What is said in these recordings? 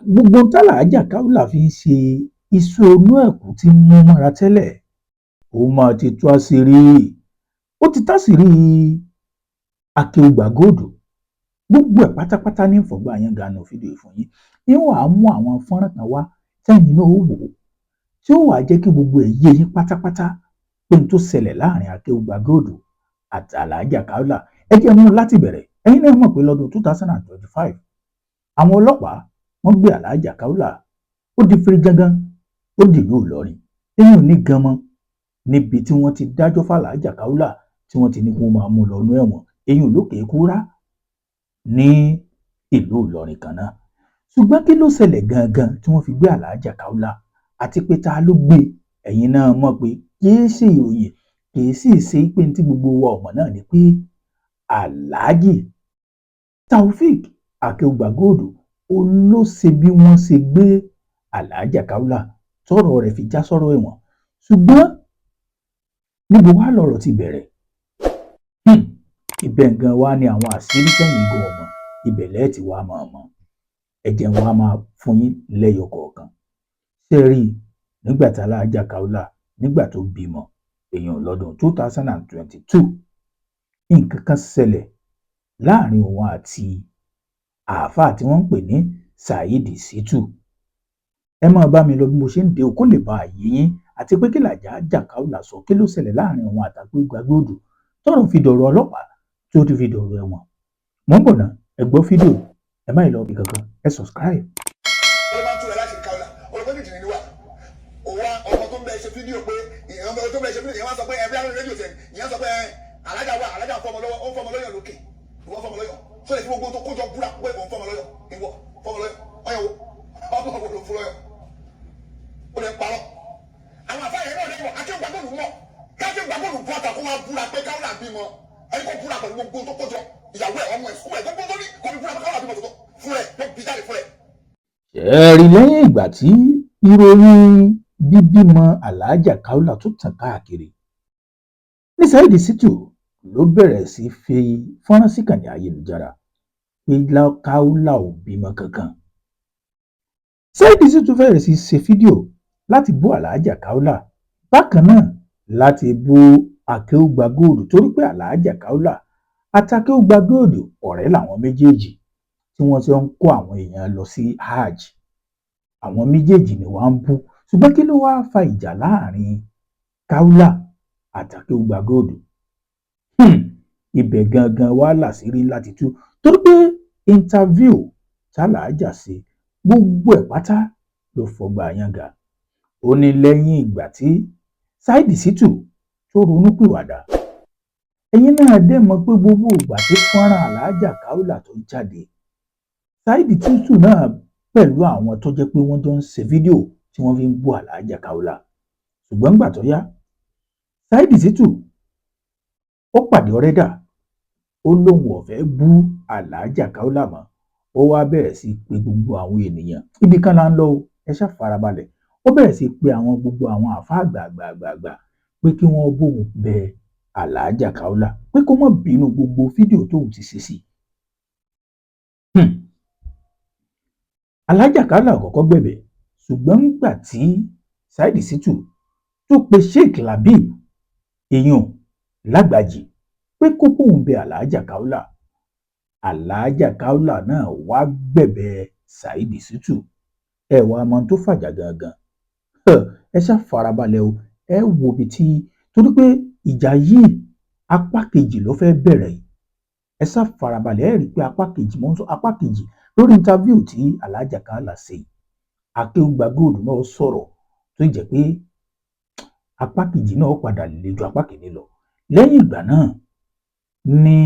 Gbogbo ohun tÁlàájá Kaola fi ń ṣe iṣu inú ẹ̀kú tí ń mú mọ́ra tẹ́lẹ̀, ó máa ti tú àṣírí. Ó ti táṣìírí Akéúgbàgold. Gbogbo ẹ̀ pátápátá ní fọgbọ́n àyàngalú fídíò fún yín. Ń wàá mú àwọn fọ́nrán kan wá tẹ́yìn náà ó wò ó, tí ó wàá jẹ́ kí gbogbo ẹ̀ yé yín pátápátá pé n tó ṣẹlẹ̀ láàrin Akéúgbàgold àti Alhaja Kaola. Ẹ jẹ́ mú un láti bẹ̀rẹ̀. Ẹ̀yin náà mọ̀ pé lọ́dún 2025, àwọn ọlọ́pàá wọ́n gbé Alhaja Kaola. Ó di firi gangan, ó dìlú Ìlọrin, eyín ò ní gan mọ́ níbi tí wọ́n ti dájọ́ fÀlàájá Kaola, tí wọ́n ti ní kí wọ́n máa mú un lọ inú ẹ̀wọ̀n, eyín lókè kúrá ní ìlú Ìlọrin kan náà. Ṣùgbọ́n kí ló ṣẹlẹ̀ gangan tí wọ́n fi gbé Alhaja Kaola, àti pé ta ló gbé? Ẹ̀yin náà mọ̀ pé kì í ṣe ìròyìn, kì í sì ṣe pé tí gbogbo wa ọmọ náà ni pé Alhaji Taofeek Akéúgbàgold ó ló ṣe bí wọ́n ṣe gbé Alhaja Kaola tọ́rọ̀ rẹ̀ fi já sọ́rọ̀ ẹ̀wọ̀n. Ṣùgbọ́n níbo wàá lọ̀rọ̀ ti bẹ̀rẹ̀? Ibẹ̀ gan wá ní àwọn àṣírí tẹ̀yìn gan ọmọ ibẹ̀ lẹ́ẹ̀tì wá máa mọ̀. Ẹ jẹ́ wọn á máa fún yín lẹ́yọ kọ̀ọ̀kan. Ṣé ẹ rí i, nígbà tí Alhaja Kaola, nígbà tó bímọ èèyàn lọ́dún 2022, nǹkan kan ṣẹlẹ̀ láàrin òun àti àáfàá tí wọ́n ń pè ní Saheed Shittu. Ẹ máa bá mi lọ bí mo ṣe ń dé o, kó lè bá a yé yín, àti pé kí làjájà Kaola sọ, kí ló ṣẹlẹ̀ láàrin òun àti Akéúgbàgold tọ́rọ̀ fi dọ̀rọ̀ ọlọ́pàá, tí ó ti fi dọ̀rọ̀ ẹ̀wọ̀n. Mò ń bọ̀ ná. Ẹ gbọ́ fídíò, ẹ má ì lọ bí kankan, ẹ subscribe. Ó máa ń túra láti Kaola ọ̀rọ̀ méjì nínú wa òwa ọmọ tó ń bẹ ṣe fídíò pé ọmọ tó ń bẹ ṣe fídíò yẹn wá sọ pé ẹbí àwọn rédíò sẹ́ni ìyẹn sọ pé alájà wa, alájà fọmọ lọ́wọ́, ó ń fọmọ lọ́yọ̀ lókè. Ìwọ fọmọ lọ́yọ̀ tó lè fi gbogbo tó kójọ búra pé òun fọmọ lọ́yọ̀? Ìwọ fọmọ lọ́yọ̀ ọyọ̀ wo? Ọmọ wo ló fún lọ́yọ̀? Ó lè parọ́. Àwọn àfáà yẹn náà lẹ́wọ̀ Akéwùgbàgbọ́ọ̀lù mọ̀ kákéwùgbàgbọ́ọ̀lù bọ́ àtàkùn wa búra pé Kaola bímọ. Ẹni kó búra pẹ̀lú gbogbo tó kójọ, ìyàwó ẹ̀, ọmọ ẹ̀, fún ẹ̀, gbogbo tó ní, kó fi búra pé Kaola bímọ tó fún ẹ̀ ló bí jáde fún ẹ̀. Ṣe rí, lẹ́yìn ìgbà tí ìròyìn bíbímọ Alhaja Kaola tó tàn káàkiri ní Saheed Shittu ló bẹ̀rẹ̀ sí fi fọ́nrán síkànnì ayélujára pé Kaola ò bímọ kankan. Saheed Shittu bẹ̀rẹ̀ sí ṣe fídíò láti bú Alhaja Kaola, bákan náà láti bú Akéúgbàgold, torí pé Alhaja Kaola àti Akéúgbàgold, ọ̀rẹ́ làwọn méjèèjì tí wọ́n ti ń kó àwọn èèyàn lọ sí hajj. Àwọn méjèèjì ni wọ́n ń bú. Ṣùgbọ́n kí ló wáá fa ìjà láàrin Kaola àti Akéúgbàgold? Ibẹ̀ gangan wá làṣírí ńlá ti tú, torí pé interview tàlàájà ṣe, gbogbo ẹ̀ pátá ló fọgbà yànga. Ó ní lẹ́yìn ìgbà tí Saheed Shittu tó ronúpìwàdà, ẹ̀yin náà dẹ̀ mọ̀ pé gbogbo ìgbà tí fọ́nrán Alhaja Kaola tó jáde, Saheed Shittu náà pẹ̀lú àwọn tó jẹ́ pé wọ́n jọ ń ṣe fídíò tí wọ́n fi ń bú Alhaja Kaola. Ṣùgbọ́n nígbà tó yá, Saheed Shittu ó pàdé ọ̀rẹ́dà, ó lóun ò fẹ́ bú Alhaja Kaola mọ́. Ó wá bẹ̀rẹ̀ sí í pe gbogbo àwọn ènìyàn. Ibì kan là ń lọ o, ẹ ṣáà farabalẹ̀. Ó bẹ̀rẹ̀ sí í pe àwọn gbogbo àwọn àáfàá àgbààgbààgbà pé kí wọ́n bóun bẹ Alhaja Kaola pé kó má bínú gbogbo fídíò tóun ti ṣe sí i. Alhaja Kaola kọ́kọ́ gbẹ̀bẹ̀, ṣùgbọ́n nígbà tí Saheed Shittu tó pe Sheikh Labib èèyàn Lágbàjì pé kó bóun bẹ Alhaja Kaola, Alhaja Kaola náà wá gbẹ̀bẹ̀ Saheed Shittu. Ẹ wàá mọ ohun tó fàjà gangan. Ẹ ṣáà farabalẹ̀ o, ẹ wo ibi tí, torí pé ìjà yìí, apá kejì ló fẹ́ bẹ̀rẹ̀ yìí. Ẹ ṣáà farabalẹ̀, ẹ rí i pé apá kejì mò ń sọ, apá kejì lórí interview tí Alhaja Kaola ṣe. Akéúgbàgold náà sọ̀rọ̀ tó jẹ́ pé apá kejì náà padà le ju apá kìíní lọ. Lẹ́yìn ìgbà náà ni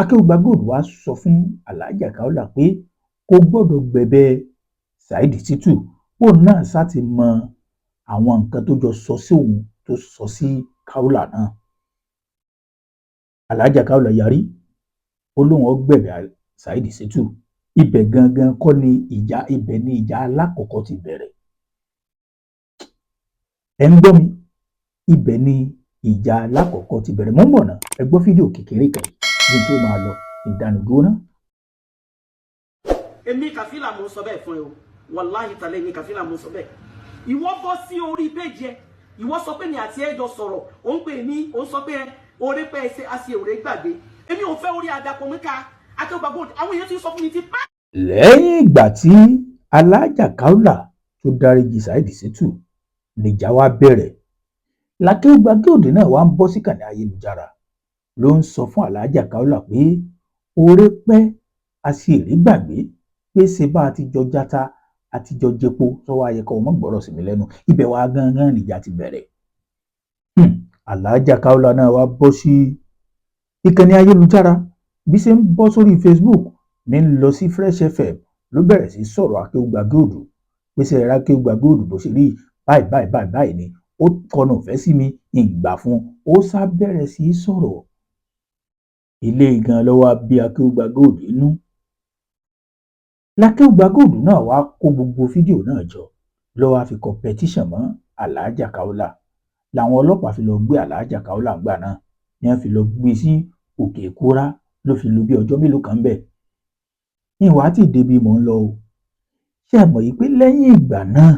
Akéúgbàgold wá sọ fún Alhaja Kaola pé kò gbọ́dọ̀ gbẹ̀bẹ̀ Saheed Shittu, òun náà sá ti mọ àwọn nǹkan tó jọ sọ sí òun, tó sọ sí Kaola náà. Alhaja Kaola yarí, ó lóun ó gbẹ̀bẹ̀ Saheed Shittu. Ibẹ̀ gangan kọ́ ni ìjà, ibẹ̀ ni ìjà alákọ̀ọ́kọ́ ti bẹ̀rẹ̀. Ẹ ń gbọ́ mi, ibẹ̀ ni ìjà alákọ̀ọ́kọ́ ti bẹ̀rẹ̀. Mò ń bọ̀ ná, ẹ gbọ́ fídíò kékeré kan yìí ní tó máa lọ ìdánidúró náà. Èmi Kàfílà mo sọ bẹ́ẹ̀ fún ẹ o. Wàláhì tàlẹ́, èmi Kàfílà mo sọ bẹ́ẹ̀. Ìwọ bọ́ sí orí péjì ẹ, ìwọ sọ pé mi àti ẹ jọ sọ̀rọ̀, ò ń pè ní, ò ń sọ pé orí pẹ́ ṣe àṣe òré gbàgbé. Èmi ò fẹ́ orí àdàpọ̀ mi ká Akéwùgbà Gold. Àwọn èèyàn ti sọ fún mi ti pẹ́. Lẹ́yìn ìgbà tí Aláàjà Kaola tó dáríjì Saheed Shittu níjà wá bẹ̀rẹ̀, l'Akéwùgbà Gold náà wá ń bọ́ síkànnì ayélujára, ló ń sọ fún Aláàjà Kaola pé oore pẹ́ aṣèré gbàgbé, pé ṣe bá a ti jọ játa àti jọ jẹpo sọ́wọ́ ayẹkọ̀ ọmọ gbọ́rọ̀ sí mi lẹ́nu. Ibẹ̀ wá gángan níjà ti bẹ̀rẹ̀. Aláàjà Kaola náà wá bọ́ sí ìkànnì ayélujára, bí ṣe ń bọ́ sórí Facebook ní ń lọ sí Fresh FM, ló bẹ̀rẹ̀ sí sọ̀rọ̀ Akéwùgbà Gold, pé ṣe ẹ̀rọ Akéwùgbà Gold bó ṣe rí báyìí báyìí báyìí báyìí ni ó kọnu ìfẹ́ sí mi, ìgbà fún ó sá bẹ̀rẹ̀ sí í sọ̀rọ̀ ilé gan lọ́wọ́ bí Akéwùgbà Gold inú. L'Akéwùgbà Gold náà wá kó gbogbo fídíò náà jọ, ló wá fi kọ petition mọ́ Aláàjà Kaola, làwọn ọlọ́pàá fi lọ gbé Aláàjà Kaola ńgbà náà ni wọ́n fi lọ gbé sí Òkè Kúrá, ló fi lò bí ọjọ́ mélòó kan bẹ́ẹ̀. Ìwà tí débi mò ń lọ o. Ṣé ẹ mọ̀ yìí pé lẹ́yìn ìgbà náà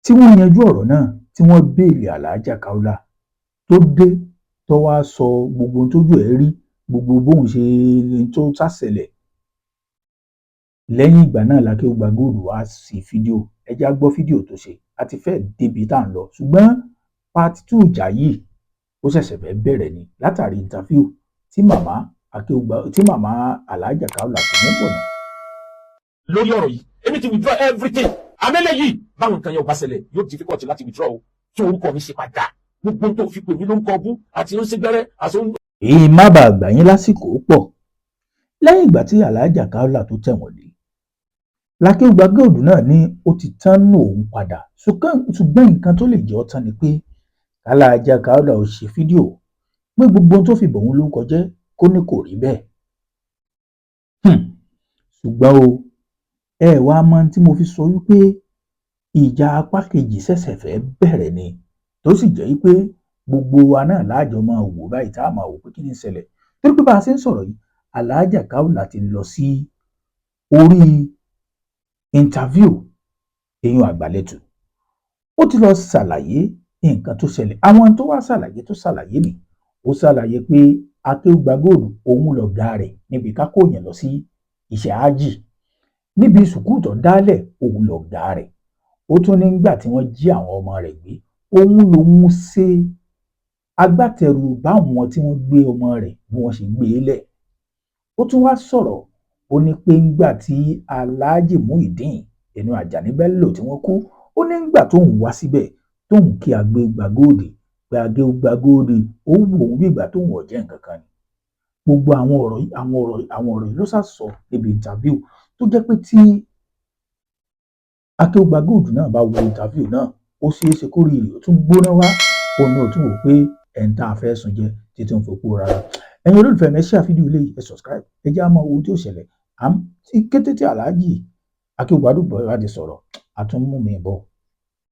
tí wọ́n yanjú ọ̀rọ̀ náà, tí wọ́n bail Aláàjà Kaola, tó dé, tó wá sọ gbogbo ohun tójú ẹ̀ rí, gbogbo bóun ṣe tó ṣàṣẹlẹ̀ lẹ́yìn ìgbà náà, l'Akéwùgbà Gold wá sí fídíò. Ẹ já gbọ́ fídíò tó ṣe. A ti fẹ́ débi tá à ń lọ, ṣùgbọ́n part two ìjà yìí ó ṣẹ̀ṣẹ̀ fẹ́ bẹ̀rẹ̀ ni, látàrí interview tí màmá Akéwùgbà, tí màmá Aláàjà Kaola ti mú pọ̀ náà. Lórí ọ̀rọ̀ yìí, èmi ti withdraw everything. Àmẹ́lẹ̀ yìí, báwọn nǹkan yẹn ò bá ṣẹlẹ̀, yóò difficult láti withdraw o. Tí orúkọ mi ṣe padà, gbogbo tó fi pè mí lórúkọ ọbú àti ń ṣègbẹ́rẹ́ àti ń. Èyí má bàa gbà yín lásìkò pọ̀. Lẹ́yìn ìgbà tí Aláàjà Kaola tó tẹ̀wọ̀n dé, l'Akéwùgbà Gold náà ní ó ti tán nù òun padà, ṣùgbọ́n nǹkan tó lè jẹ́ ó tán ni pé k'Aláàjà Kaola ó ṣe fídíò pé gbogbo ohun tó fi bòun lórúkọ jẹ́, kó ní kò rí bẹ́ẹ̀. Ṣùgbọ́n o, ẹ wá mọ tí mo fi sọ wípé ìjà apá kejì ṣẹ̀ṣẹ̀ fẹ́ bẹ̀rẹ̀ ni, tó sì jẹ́ wípé gbogbo wa náà láàjọ máa wò báyìí, tá a máa wò pé kí ni ń ṣẹlẹ̀, torí pé bá a ṣe ń sọ̀rọ̀ yìí, Aláàjà Kaola ti lọ sí orí interview eyín àgbàlẹ̀tù, ó ti lọ ṣàlàyé nǹkan tó ṣẹlẹ̀. Àwọn tó wá ṣàlàyé, tó ṣàlàyé ni, ó ṣàlàyé pé Akéwùgbà Gold, òun lọ̀gá rẹ̀ níbi ká kó yẹn lọ sí iṣẹ́ ájì, níbi sùkúù tó dálẹ̀, òun lọ̀gá rẹ̀. Ó tún nígbà tí wọ́n jí àwọn ọmọ rẹ̀ gbé, òun lòun ṣe agbátẹrù báwọn tí wọ́n gbé ọmọ rẹ̀ bí wọ́n ṣe gbé e lẹ̀. Ó tún wá sọ̀rọ̀, ó ní pé ńgbà tí Aláàjì Muyideen ẹnu Àjàní Bello tí wọ́n kú, ó ní ńgbà tóun wá síbẹ̀, tóun kí Akéwùgbà Gold, pé Akéwùgbà Gold ó wù òun bí ìgbà tóun ò jẹ́ nǹkan kan ni. Gbogbo àwọn ọ̀rọ̀ yìí, àwọn ọ̀rọ̀ yìí, àwọn ọ̀rọ̀ yìí ló sá sọ níbi interview, tó jẹ́ pé tí Akéwùgbà Gold náà bá wo interview náà, ó ṣeé ṣe kó rí rẹ̀ ó tún gbóná wá, òun náà tún wò pé ẹ̀ ń tá a fẹ́ sùn jẹ títí ń fòpó rárá. Ẹ̀yin olólùfẹ́ mi, ẹ share fídíò eléyìí, ẹ subscribe, ẹ jẹ́ á mọ ohun tí ó ṣẹlẹ̀. Kété tí Aláàjì Akéwùgbà Gold bá ti sọ̀rọ̀, a tún mú mi bọ̀.